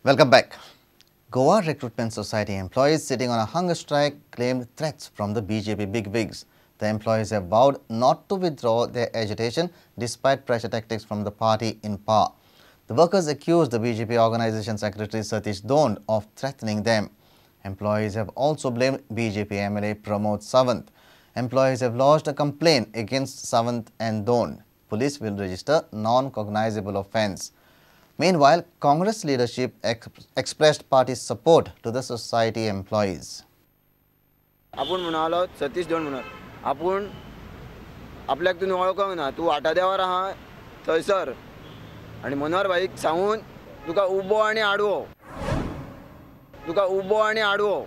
Welcome back. Goa Recruitment Society employees sitting on a hunger strike claimed threats from the BJP bigwigs. The employees have vowed not to withdraw their agitation despite pressure tactics from the party in power. The workers accused the BJP organization secretary Satish Dhond of threatening them. Employees have also blamed BJP MLA Pramod Sawant. Employees have lodged a complaint against Sawant and Dhond. Police will register non-cognizable offence. Meanwhile, Congress leadership expressed party support to the society employees. आपूण म्हणालो सतीश धोंड म्हणून आपूण आपल्याक तूं वळखोंक ना, तूं वाटाद्यावर आहा थंयसर आनी मनोहर भाईक सांगून तुका उबो आनी आडवो, तुका उबो आनी आडवो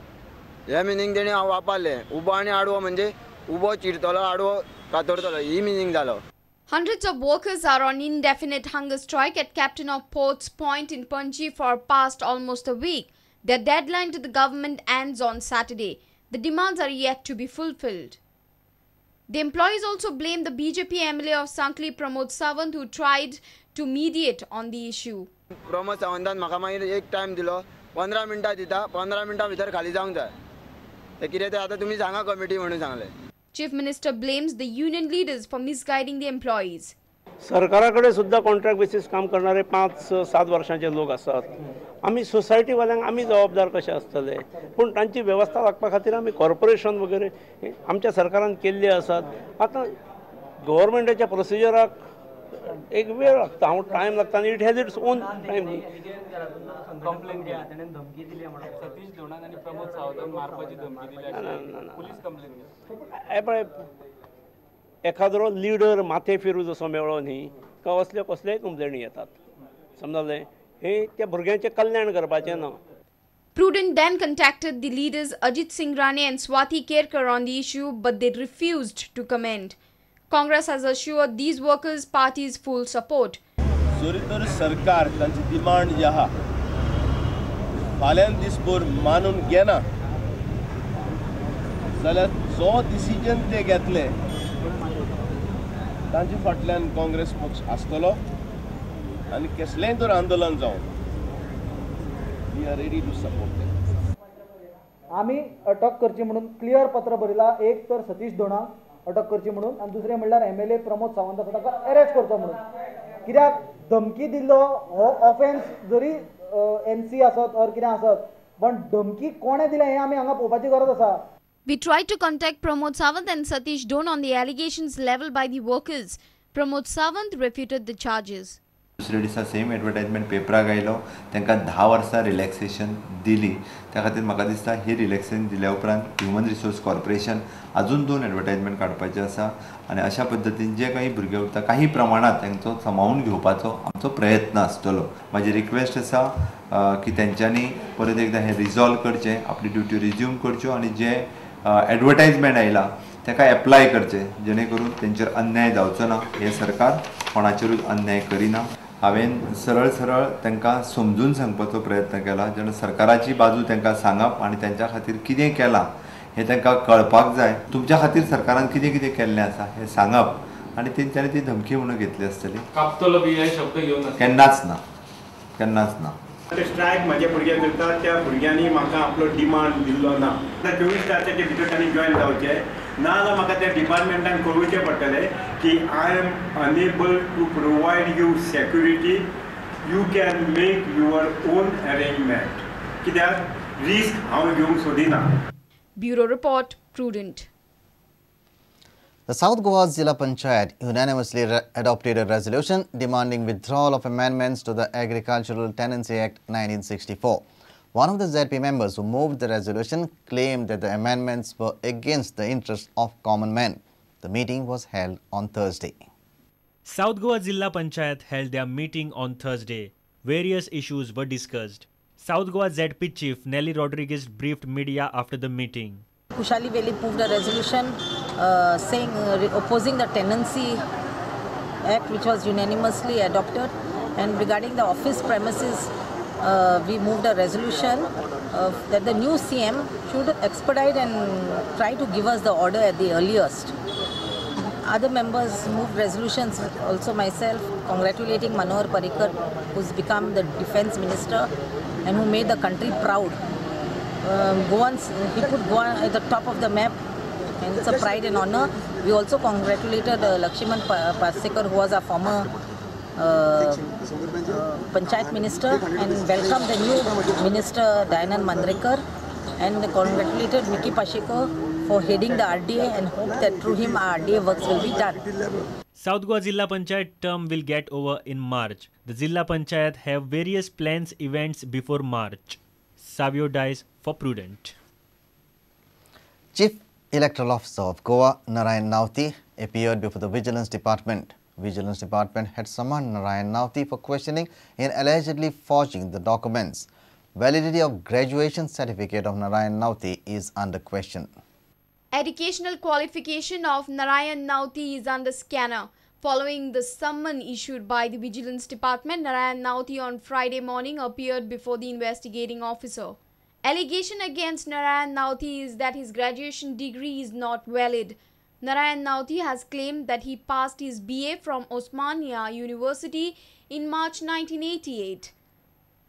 हे मिनींग तेणी हांव वापरलें. उबो आनी आडवो म्हणजे उबो चिरतलो, आडवो कातरतलो, ही मिनींग जालो. Hundreds of workers are on indefinite hunger strike at Captain of Ports Point in Panaji for past almost a week. Their deadline to the government ends on Saturday. The demands are yet to be fulfilled. The employees also blame the BJP MLA of Sankhali Pramod Sawant, who tried to mediate on the issue. Pramod सावंतान म्हाका मागीर एक time दिलो, 15 मिनटां दिता, 15 मिनटां भितर खाली जावंक जाय. ते कितें तें आतां तुमी सांगा कमिटी म्हणून सांगलें. Chief Minister blames the union leaders for misguiding the employees. सरकारा कडेन सुद्दां कॉन्ट्रॅक्ट बेसीस काम करणारे 5-7 वर्षांचे लोक आसात. आमी सोसायटीवाल्यांक आमी जबाबदार कशे आसतले, पूण तांची वेवस्था राखपा खातीर आमी कॉर्पोरेशन वगैरे आमच्या सरकारान केल्ली आसात. आतां गव्हर्मेंटाच्या प्रोसिजराक एक वेळ लागता, हांव टायम लागता आनी it has its own time. हे पळय, एखाद्रो लिडर माथे फिरू जसो मेळ्ळो न्ही काय असल्यो कसलेय कंप्लेनी येतात, समजलें? हे त्या भुरग्यांचें कल्याण करपाचें ना. Prudent then contacted the leaders Ajit Singh Rane and Swati Kerkar on the issue, but they refused to comment. Congress has assured these workers party's full support. जरी तर सरकार तांची डिमांड जी आहा फाल्यां दीसभर मानून घेना जाल्यार जो डिसिजन ते घेतले तांचे फाटल्यान काँग्रेस पक्ष आसतलो आनी कसलेंय तर आंदोलन जावं, we are ready to support them. आमी अटक करची म्हणून क्लियर पत्र बरयला, एक तर सतीश धोंडाक अटक करची म्हणून आनी दुसरें म्हणल्यार MLA Pramod Sawant आसा ताका अरेस्ट करचो म्हणून. कित्याक धमकी दिल्लो हो ऑफेन्स जरी NC आसत ऑर कितें आसत, पण धमकी कोणें दिल्या हें आमी हांगा पळोवपाची गरज आसा. We tried to contact Pramod Sawant and Satish Dhond on the allegations leveled by the workers. Pramod Sawant refuted the charges. दुसऱ्या दिसा सेम एडवर्टायजमेंट पेपराक आयलो, तांकां 10 वर्सां रिलॅक्सेशन दिली. त्या खातीर म्हाका दिसता ही रिलॅक्सेशन दिल्या उपरांत ह्युमन रिसोर्स कॉर्पोरेशन अजून 2 एडवर्टायजमेंट काडपाचे आसा आनी अशा पद्दतीन जे काही भुरगे उरता काही प्रमाणात तांचो समावून घेवपाचो आमचो प्रयत्न आसतलो. म्हाजी रिक्वेस्ट आसा की तेंच्यांनी परत एकदां हें रिजॉल्व करचें, आपली ड्युटी रिज्यूम करच्यो आनी जे एडवर्टायजमेंट आयला ताका एप्लाय करचें, जेणे करून तेंचेर अन्याय जावचो ना. हें सरकार कोणाचेरूच अन्याय करिना. हांवें सरळ सरळ तांकां समजून सांगपाचो प्रयत्न केला, जेन्ना सरकाराची बाजू तांकां सांगप आनी तांच्या खातीर कितें केलां हें तांकां कळपाक जाय. तुमच्या खातीर सरकारान कितें कितें केल्लें आसा हें सांगप आनी तेंच्यांनी ती धमकी म्हणून घेतली आसतली. कापतलो बी हे शब्द घेवन केन्नाच ना, केन्नाच ना. स्ट्रायक म्हाज्या भुरग्यांक करता त्या भुरग्यांनी म्हाका आपलो डिमांड दिल्लो ना. आतां 24 तासाच्या भितर तांणी जॉयन जावचें ना जाल्यार म्हाका त्या डिपार्टमेंटान कळोवचें पडटलें की I am unable to provide you security, you can make your own arrangement. कित्याक रिस्क हांव घेवंक सोदिना. Bureau Report, Prudent. The South Goa Zilla Panchayat unanimously adopted a resolution demanding withdrawal of amendments to the Agricultural Tenancy Act 1964. One of the ZP members who moved the resolution claimed that the amendments were against the interests of common men. The meeting was held on Thursday. South Goa Zilla Panchayat held their meeting on Thursday. Various issues were discussed. South Goa ZP Chief Nelly Rodriguez briefed media after the meeting. Kushali Velip moved a resolution saying opposing the Tenancy Act, which was unanimously adopted, and regarding the office premises, we moved a resolution that the new CM should expedite and try to give us the order at the earliest. Other members moved resolutions, also myself, congratulating Manohar Parrikar, who's become the defense minister and who made the country proud. He put Goa at the top of the map, and it's a pride and honor. We also congratulated Lakshman Parsekar, who was our former Panchayat minister, and welcomed the new minister Dayanand Mandrekar, and congratulated Mickey Pacheco for heading the RDA, and hope that through him our RDA works will be done. South Goa Zilla Panchayat term will get over in March. The Zilla Panchayat have various plans events before March. Savio Dice for Prudent. Chief Electoral Officer of Goa, Narayan Navti, appeared before the Vigilance Department. Vigilance Department had summoned Narayan Navti for questioning in allegedly forging the documents. Validity of graduation certificate of Narayan Navti is under question. Educational qualification of Narayan Navti is under scanner. Following the summon issued by the Vigilance Department, Narayan Navti on Friday morning appeared before the investigating officer. Allegation against Narayan Navti is that his graduation degree is not valid. Narayan Navti has claimed that he passed his BA from Osmania University in March 1988.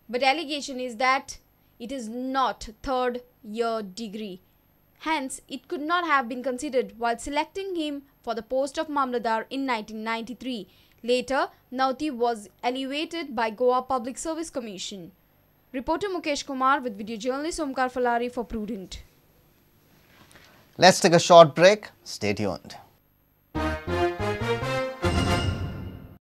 But allegation is that it is not third year degree. Hence, it could not have been considered while selecting him for the post of Mamladar in 1993. Later, Navti was elevated by Goa Public Service Commission. Reporter Mukesh Kumar with video journalist Omkar Falari for Prudent. Let's take a short break. Stay tuned.